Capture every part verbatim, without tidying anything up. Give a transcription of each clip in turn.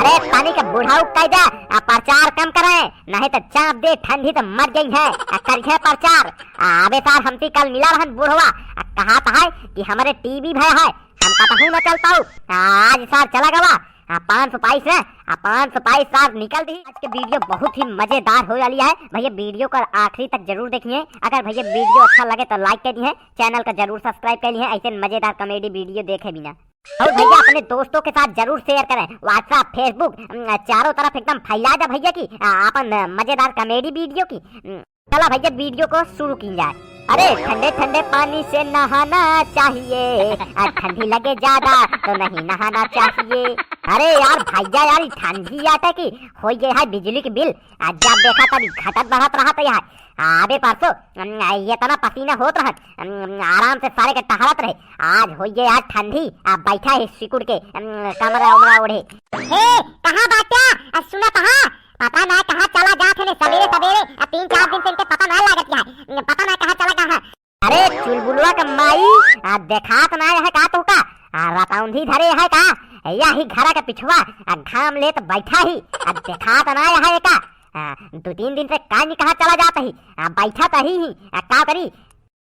अरे तनिक बुढ़ऊ कह दे, आ प्रचार कम करे, नहीं तो चाप दे ठंडी तो मर गई है, आ करिहे प्रचार। आ, अबे सार हमसे कल मिला रहन बुढ़वा, आ कहत है कि हमरे टीबी भय है, हम कतहूँ न चल पाऊ। आ, आज सार चला गवा, आ पाँच सौ पाइस है, आ पाँच सौ पाइस सार निकल दी। आज के वीडियो बहुत ही मजेदार होए वाली है भैया, वीडियो का आखिरी तक जरूर देखिए। अगर भैया वीडियो अच्छा लगे तो लाइक कर दिए, चैनल का जरूर सब्सक्राइब कर लिए, ऐसे मजेदार कॉमेडी वीडियो देखे बिना। और भैया अपने दोस्तों के साथ जरूर शेयर करें, WhatsApp, Facebook, अम, चारों तरफ एकदम फैला दे भैया की, आ, अपन, अ, मजेदार कॉमेडी वीडियो की। अम, चला भैया वीडियो को शुरू की जाए। अरे ठंडे ठंडे पानी से नहाना चाहिए, आ ठंडी लगे ज्यादा तो नहीं नहाना चाहिए। अरे यार भैया यार, ई ठंडी आटे की हो गए है बिजली के बिल, आ जब देखा तब घटत बढ़त रहत है। अबे परसों, अम, ये तना पसीना होत रहत, अम, आराम से सारे के टहलत रहे। आज होइए आज ठंडी, आ बैठा है सिकुड़ के, अम, कमरा उमरा ओढ़े। हे, कहाँ बाट्या? आ, सुनत हा? पता ना कहाँ चला जात है ने सबेरे सबेरे, आ तीन चार दिन से इनके पता ना लागत है, पता ना कहाँ चला गया है। अरे चुलबुलवा के माई, आ देखात ना है का तोहका? आ रतौंधी धरे है का? यही घरा के पिछवा, आ घाम लेत बैठा ही, आ देखात ना है का? आ, दो तीन दिन से कानी कहाँ चला जात ही? आ, बैठा तो ही ही, आ, का करी?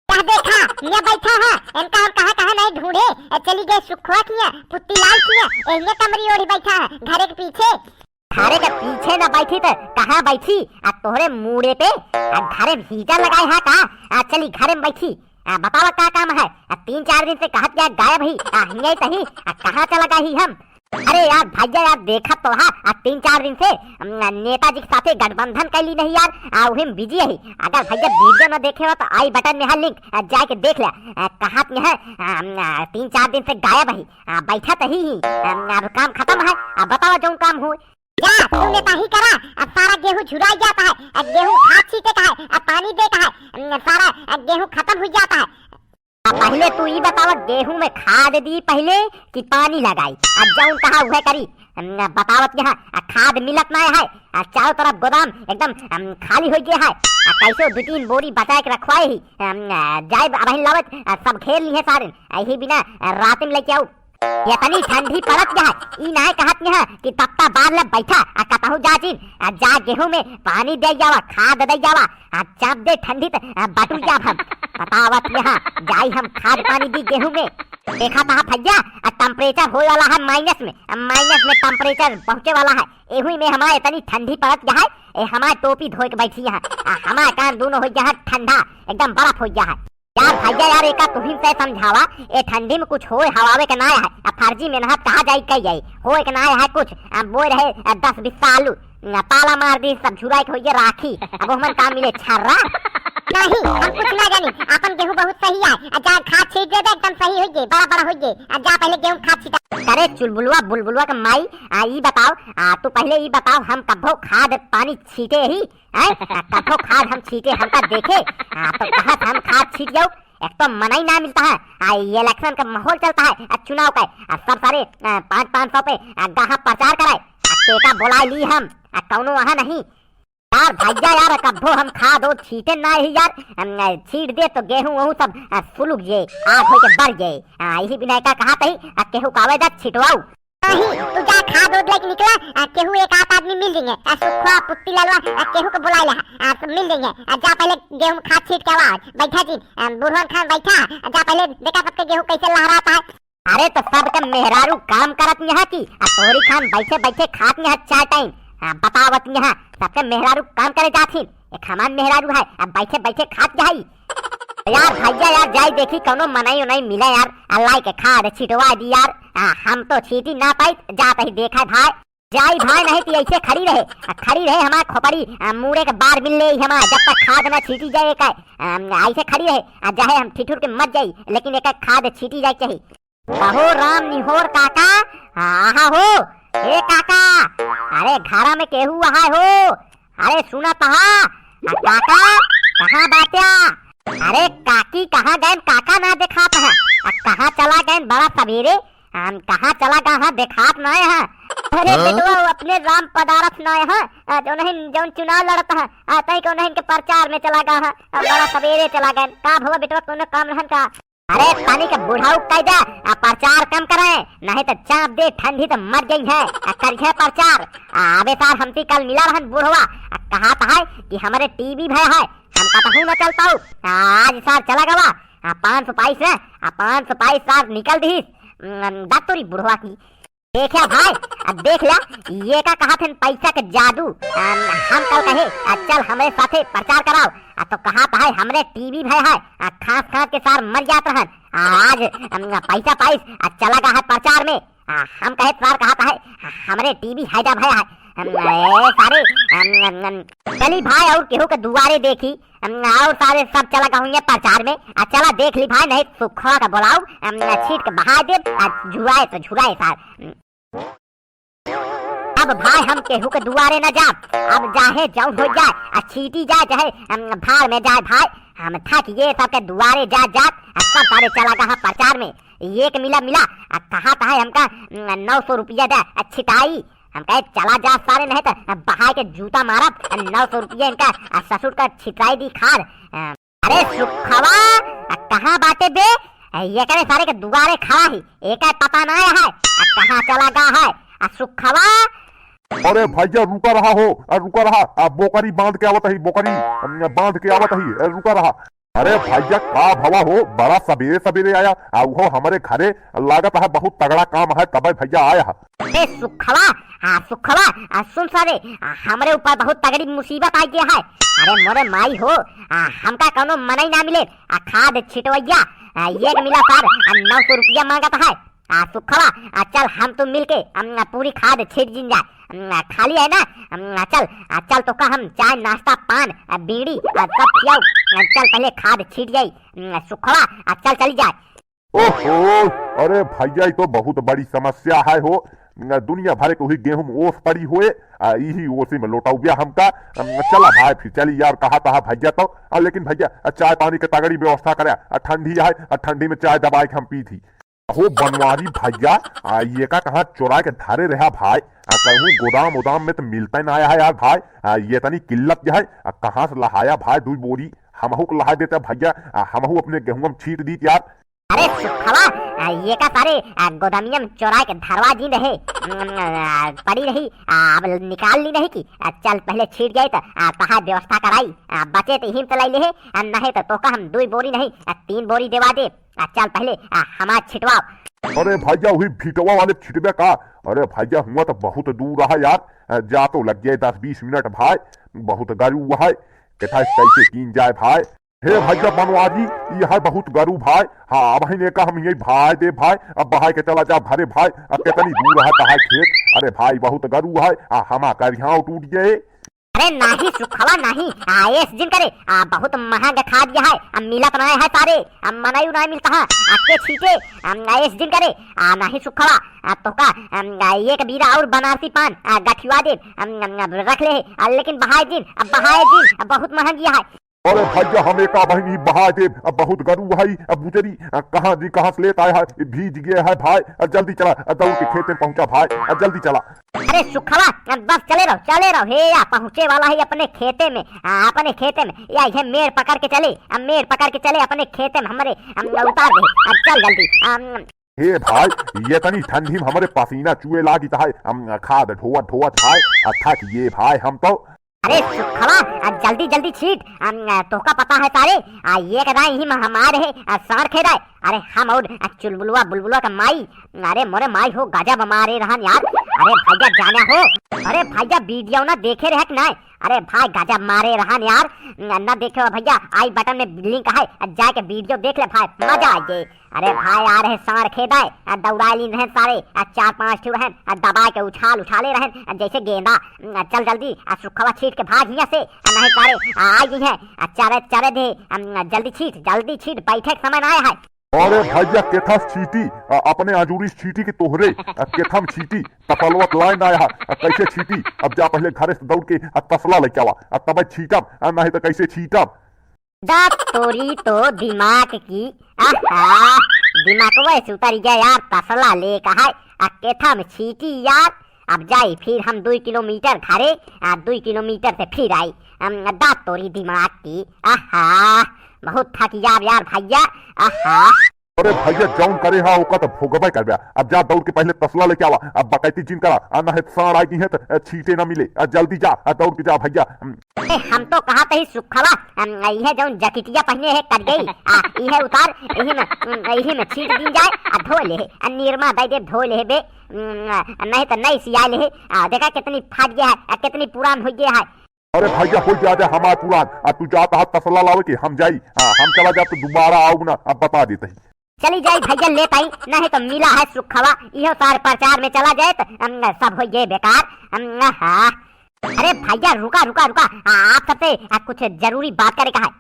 कह देखा, ये बैठा है, इनका हम कहाँ कहाँ नहीं ढूंढे, ए, चली गए सुखवा किया, पुत्ती लाल किया, ए, ये कमरी ओढ़ी बैठा है, घरे के पीछे। घरे के पीछे ना बैठी तो कहाँ बैठी? आ, तोहरे मूड़े पे, आ, घरे में हीटर लगाए है का? आ, चली घरे में बैठी, आ, बतावा का काम है? आ, तीन चार दिन से कहत क्या गायब ही, आ, हियाई तही, आ, कहाँ चला गई हम? अरे यार भैया यार, देखत तो हा, आ तीन चार दिन से, अम, नेताजी के साथे गठबंधन कैली नहीं यार, आ उहे में बिजी है। अगर भैया वीडियो न देखे हो तो आई बटन में है लिंक, आ, जाके देख ले। आ, कहत में है, आ, अम, आ, तीन चार दिन से गायब है, आ, बैठा तो ही, ही, अम, अब काम खत्म है, आ बताओ जौन काम हो। जा, तू नेताही करा, अब सारा गेहूं झुराई जाता है, अब गेहूं खाद छीटे का है, अब पानी दे का है, अम, सारा, अब गेहूं खत्म हो जाता है। आ, पहिले तू ई बतावा, गेहूं में खाद दी पहिले कि पानी लगाई? आ जौन कहा उहे करी। अम, बतावत यहाँ, आ, खाद मिलत ना है, आ, चारों तरफ गोदाम एकदम, अम, खाली हो गया है। आ, कैसे दो तीन बोरी बचा के रखवाए ही, अम, आ, जाए अबहिन लावत, आ, सब घेर ली है सारे, आ, यही बिना, आ, रात में लेके आऊ। इतनी ठंडी पड़त यहाँ, ई ना कहत यहाँ कि तत्ता बार ले बैठा, आ, कतहु जा जिन, आ, जा गेहूं में पानी दे जावा, खाद दे जावा, आ, चाप दे ठंडी त, आ, बटुर जाब हम। बतावत यहाँ, जाई हम खाद पानी दी गेहूं में। देखा था भैया, आ, temperature होए वाला है माइनस में, आ, माइनस में temperature पहुंचे वाला है। एहुई में हमारे इतनी ठंडी पड़त यहाँ, ए हमारे टोपी धोए के बैठी यहाँ, आ, हमारे कान दोनों हो गया है ठंडा, एकदम बर्फ हो गया है। यार भैया यार, एका तुहिन से समझावा, ए ठंडी में कुछ होए हवावे के ना है, आ फर्जी मेहनत कहाँ जाई कई जाई, होए के ना है कुछ, आ, बोए रहे, आ, दस बीस आलू, आ, पाला मार दी, सब झुराई के होइए राखी। अब हमन का मिले छर्रा? नहीं, हम कुछ ना जानी, अपन गेहूं बहुत सही है, आ, जा खाद छीट दे दे, एकदम सही होइए, बड़ा बड़ा होइए, आ, जा पहिले गेहूं खाद छीटा। अरे चुलबुलवा, बुलबुलवा के माई, आ, ई बताओ, आ, तू पहिले ई बताओ, हम कब्बो खाद पानी छीटे ही, हैं? आ, कब्बो खाद हम छीटे, हमका देखे, आ, तो कहाँ से हम खाद छीट जाऊ? एक तो मनई ना मिलता है, आ, ये election का माहौल चलता है, आ, चुनाव का, आ, सब सारे, आ, पाँच पाँच सौ पे, आ, गाहा प्रचार कराए, आ, टेका बोला ली हम, आ, कौनो वहाँ नहीं। यार भैया यार, कब्बो हम खाद ओ छीटे ना ही यार, हम, आ, छीट दे तो गेहूं वहूं सब, आ, फुलुक जे, आग होके बर जे, आ, यही बिना का कहा तही, आ, केहू कावे जा छिटवाऊ। नहीं, तू जा खाद ओद लेके निकला, आ, केहू एक आध आदमी मिल जाएंगे, आ, सुखवा, पुत्ती लालवा, आ, केहू को बुला ले, आ, सब मिल जाएंगे, आ, जा पहिले गेहूं खाद छीट के आवा, बैठा जी, आ, बुढ़वन खान बैठा, आ, जा पहिले देखा सबके गेहूं कैसे लहराता है। अरे तो सबके मेहरारू काम करत यहाँ की, आ, तोहरी खान बैठे बैठे खात यहाँ चार टाइम, आ, बतावत यहाँ सबके मेहरारू काम करे जाथिन, एक हमार मेहरारू है, अब बैठे बैठे खात जाई। यार भैया यार, जाई देखी कौनो मनई उनई मिले यार, अल्लाह के खाद छिटवा दी यार। आ, हम तो छीटी ना पाई, जात ही देखा भाई। जाई भाई, नहीं तो ऐसे खड़ी रहे, आ, खड़ी रहे हमार खोपड़ी, आ, मूड़े के बार मिल ले हमार, जब तक खाद ना छीटी जाए का, आ, ऐसे खड़ी रहे, आ, चाहे हम ठिठुर के मत जाई, लेकिन एक खाद छीटी जाए चाहिए। अहो राम निहोर काका, आहा हो, ए काका, अरे घरा में केहू आहा हो, अरे सुनत हा, आ काका, कहाँ बाट्या? अरे काकी कहाँ गए, काका ना देखात है, आ कहाँ चला गए बड़ा सवेरे, हम कहाँ चला गए हैं, देखात ना है। अरे हाँ? बेटवा, वो अपने राम पदारथ ना है, आ, जो नहीं, जौन चुनाव लड़त है, आ, तई को नहीं के प्रचार में चला गए हैं, आ, बड़ा सवेरे चला गए। का भवा बेटवा, कोनो काम रहन का? अरे तनिक बुढ़ऊ कह दे, आ, प्रचार कम करे, नहीं तो चाप दे ठंडी तो मर गई है, आ, करिहे प्रचार। आ, अबे सार हमसे कल मिला रहन बुढ़वा, आ, कहत है कि हमरे टीबी भय है, हम कतहूँ न चल पाऊ। आ, आज सार चला गवा, आ, पाँच सौ पाइस है, आ, पाँच सौ पाइस सार निकल दीस, उम, दत्तोरी बुढ़वा की। देखा भाई, अब देख ला, ये का कहत हन पैसा के जादू। अम, हम कल कहे, आ, चल हमरे साथे प्रचार कराओ, आ, तो कहत है हमरे टीबी भय है, आ, खांस खांस के सार मर जात रहन। आ, आज, अम, पैसा पाइस, आ, चला गा है प्रचार में। आ, हम कहे सार कहत है, हमरे टीबी हैजा भय है। अम, ए, सारे, अम, अम, अम, चली भाई और केहू के दुआरे देखी, अम, और सारे सब चला गा हुइये प्रचार में। आ, चला देख ली भाई, नहीं सुखवा का बोलाओ, अम, छीट के बहा दे, आ, झुराए तो झुराए सार। अब भाई हम केहू के दुआरे न जाब, अब चाहे जौन हो जाए, आ छीटी जाए, चाहे, अम, भाड़ में जाए भाई, हम थक ये सबके दुआरे जात जात, आ सब सारे चला गा है प्रचार में, एक मिला मिला, आ कहत है हमका, अम, नौ सौ रुपया दे, आ छिटाई, हम कहे चला जा सारे, नहीं तो बहाय के जूता मारब, आ नौ सौ रुपया इनका, आ ससुर का छिटाई दी खाद, आ, अरे सुखवा, आ, कहाँ बाटे बे? आ, ये करे सारे के दुआरे खड़ा ही, एका पता ना है, आ, कहाँ चला गा है, आ, सुखवा। अरे भैया रुका रहा हो, आ, रुका रहा, आ, बोकरी बांध के आवत ही, बोकरी, अम, बांध के आवत ही, आ, रुका रहा। अरे भैया का भवा हो, बड़ा सबेरे सबेरे आया, आ, वो हमरे घरे लागत है बहुत तगड़ा काम है, तबे भैया आया है। ए सुखवा, आ, सुखवा, आ, सुन सारे, आ, हमरे ऊपर बहुत तगड़ी मुसीबत आ गया है। अरे मोरे माई हो, आ, हमका कौनो मनई ना मिले, आ, खाद छिटवैया, आ, एक मिला सार, आ, नौ सौ रुपया मांगत है। आ, सुखवा, आ, चल हम तू मिलके, हम, आ, पूरी खाद छीट जिन जाए। आ, खाली है ना? आ, चल, आ, चल तोका हम चाय, नाश्ता, पान, आ, बीड़ी, आ, सब खियाऊ। आ, चल पहले खाद छीट जाई। आ, सुखवा, आ, चल चली जाए। ओहो, अरे भैया, ई तो बहुत बड़ी समस्या है हो। दुनिया भर के वही गेहूं ओस पड़ी होए, आ, इही ओसे में लोटाउबिया हमका। अम, चला भाई, फिर चली यार, कहा तहा भैया तो। आ, लेकिन भैया, आ, चाय पानी के तगड़ी व्यवस्था करे, आ, ठंडी है, आ, ठंडी में चाय दबाए के हम पी थी। हो बनवारी भैया, आ, ये का कहाँ चोरा के धारे रहा भाई? आ, कहूँ गोदाम उदाम में तो मिलता ही ना आया है यार भाई। आ, ये तनी किल्लत जो है, आ, कहाँ से लहाया भाई दुई बोरी? हमहू को लहा देता भैया, आ, हमहू अपने गेहूं में छीट दी यार। अरे सुखवा, आ, ये का सारे, आ, गोदमिया में चोरा के धरवा जी रहे, उम, आ, पड़ी रही, आ, अब निकाल ली नहीं कि, आ, चल पहले छीट जाए तो, आ, तहार व्यवस्था कराई, आ, बचे तो हिम तलाई ले, आ, नहीं तो तोका हम दुई बोरी नहीं, आ, तीन बोरी देवा दे, आ, चल पहले, आ, हमार छिटवाओ। अरे भैया, वही भिटवा वाले छिटबे का? अरे भैया, हुआ तो बहुत दूर रहा यार, आ, जा तो लग जाए दस बीस मिनट भाई, बहुत गरू है, केथा कैसे कीन जाए भाई। हे भैया बनवारी, ई है बहुत गरू भाई। हाँ, अब ही ने का हम यही भाई दे भाई, अब बहाय के चला जा भरे भाई, अब कितनी दूर है तहार खेत। अरे भाई बहुत गरू है, आ हमा करिहाव टूट गए। अरे नाही सुखवा नाही, आ एस जिन करे, आ बहुत महंग खाद यह है, आ मिलत ना है सारे, आ मनई ना मिलता है, आ के छीटे, आ एस जिन करे, आ नाही सुखवा, आ तोका, आ एक बीरा और बनारसी पान, आ गठिया दे, आ रख ले, आ लेकिन बहाय जिन, आ बहाय जिन, आ बहुत महंग यह है। अरे भैया, हम एका बहिनी बहा देब, अब बहुत गरू है, अब बुजरी, आ, कहाँ जी कहाँ से लेत आया है, ये भीज गया है भाई, आ, जल्दी चला, आ, दौड़ के खेते में पहुँचा भाई, आ, जल्दी चला। अरे सुखवा, आ, बस चले रहो, चले रहो, हे या पहुँचे वाला है अपने खेते में, आ, अपने खेते में, या ये मेड़ पकड़ के चले, आ, मेड़ पकड़ के चले अपने खेते में, हमरे, आ, उतार दे, आ, चल जल्दी, आ, हे भाई, ये तनी ठंडी में हमरे पसीना चुए लागित है, हम खाद ढोवत ढोवत भाई, आ थक ये भाई हम तो। अरे सुखवा, आ, जल्दी जल्दी छीट, आ, तोहका पता है सारे, आ, ये कदा यही में हमारे है, आ, साँड़ खेदा है। अरे हम और, आ, चुलबुलवा बुलबुलवा का माई, अरे मोरे माई हो गजब मारे रहन यार। अरे भैया जाने हो, अरे भैया वीडियो ना देखे रहे कि नहीं? अरे भाई गजब मारे रहन यार, न, न देखे हो भैया, आई बटन में लिंक है, आ, जाके वीडियो देख ले भाई, मजा आ जाए। अरे भाई, आ रहे साँड़ खेदा है, आ दौड़ाए लीन रहे सारे, आ चार पाँच ठो रहन, आ दबा के उछाल उछाले रहन, आ जैसे गेंदा। आ चल जल्दी, आ सुखवा छीट के भाग हियाँ से, आ नहीं सारे, आ आ गई है, आ चरे चरे दे, आ जल्दी छीट, जल्दी छीट, बैठे के समय ना आया है। अरे भैया, केथस छीटी, आ अपने आजूरी छीटी की तोहरे, आ केथम छीटी, तपलवा लाई ना आया है, आ कैसे छीटी? अब जा पहले घरे से दौड़ के, आ तसला लेके आवा, आ तबे छीटब, आ नहीं तो कैसे छीटब? दा तोरी तो दिमाग की, आहा, दिमागवे से उतर गया यार, तसला लेके है, आ केथा में छीटी यार, अब जाई फिर हम दुई किलोमीटर घरे, आ दुई किलोमीटर से फिर आई, अम, दा तोरी दिमाग की, आहा, बहुत थक जाब यार भैया, आहा। अरे भइया, जउन करे हा ओका त भोगबे करबे। अब जा दौड़ के पहिले तसला लेके आवा, अब बकैती जिन करा, आ ना है साँड़ आइ गई है त छींटे ना मिले। आ जल्दी जा, आ दौड़ के जा भइया। ए, हम तो कहत ही सुखवा, अम, इहे जउन जकिटिया पहिने है करियई, आ, इहे उतार, इही में, अम, इही में छींट दीन जाए, आ धो लेहे, आ निरमा दइ दे, धो लेहे बे, अम, नहीं त नई सियाइ लेहे। आ, देखा कितनी फाट गया है, आ, कितनी पुरान होइ गया है। अरे भइया, होइ गया हमार पुरान, आ, तू जात हा तसला लावे के, हम जाई, हाँ, हम चला जात तो दुबारा आउब ना, अब बता देत ही। चली जाई भइया, लेत आई, नहीं त मिला है सुखवा, इहो सार प्रचार में चला जाए त, अम, सब होइ गए बेकार। अम, हाँ। अरे भइया, रुका, रुका, रुका, आ, आप सबसे, आ, कुछ जरूरी बात करे का है।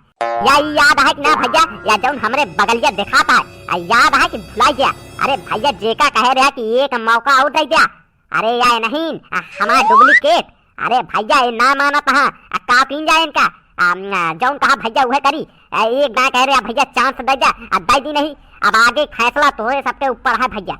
या ई याद है कि ना भइया, या जउन हमरे बगलिया देखात है, आ, याद है कि भुलाइ गया? अरे भइया, जेका कहे रहा कि एक मौका अउर दइ द्या। अरे या नहीं, आ, हमार duplicate। अरे भइया, ये ना मानत हा, आ, का कीन जाए इनका? आ, न, जउन कहा भइया उहे करी। आ, एक दाएँ कहे रहा भइया chance दइ द्या, आ, दइ दी नहीं। अब आगे फैसला तोहरे सबके ऊपर है भइया।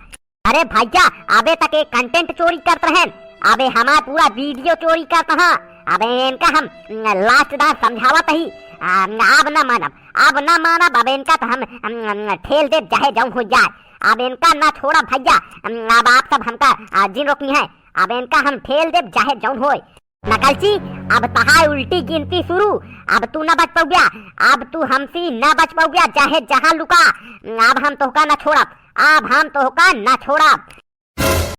अरे भइया, अबे तक ये content चोरी करत रहेन, अबे हमार पूरा video चोरी करत हा। अबे इनका हम, न, last दाएँ समझावत ही। आ, न, अब ना मानब, अब ना मानब, अब इनका त हम, न, न, ठेल देब चाहे जउन होइ जाए। अब इनका ना छोड़ब भइया, न, अब आप सब हमका, आ, जिन रोकी है, अब इनका हम ठेल देब चाहे जउन होए। नकलची, अब तहार उल्टी गिनती शुरू। अब तू ना बच पउब्या, अब तू हमसे ना बच पउब्या, चाहे जहाँ लुका। अब हम तोहका ना छोड़ब, अब हम तोहका ना छोड़ब।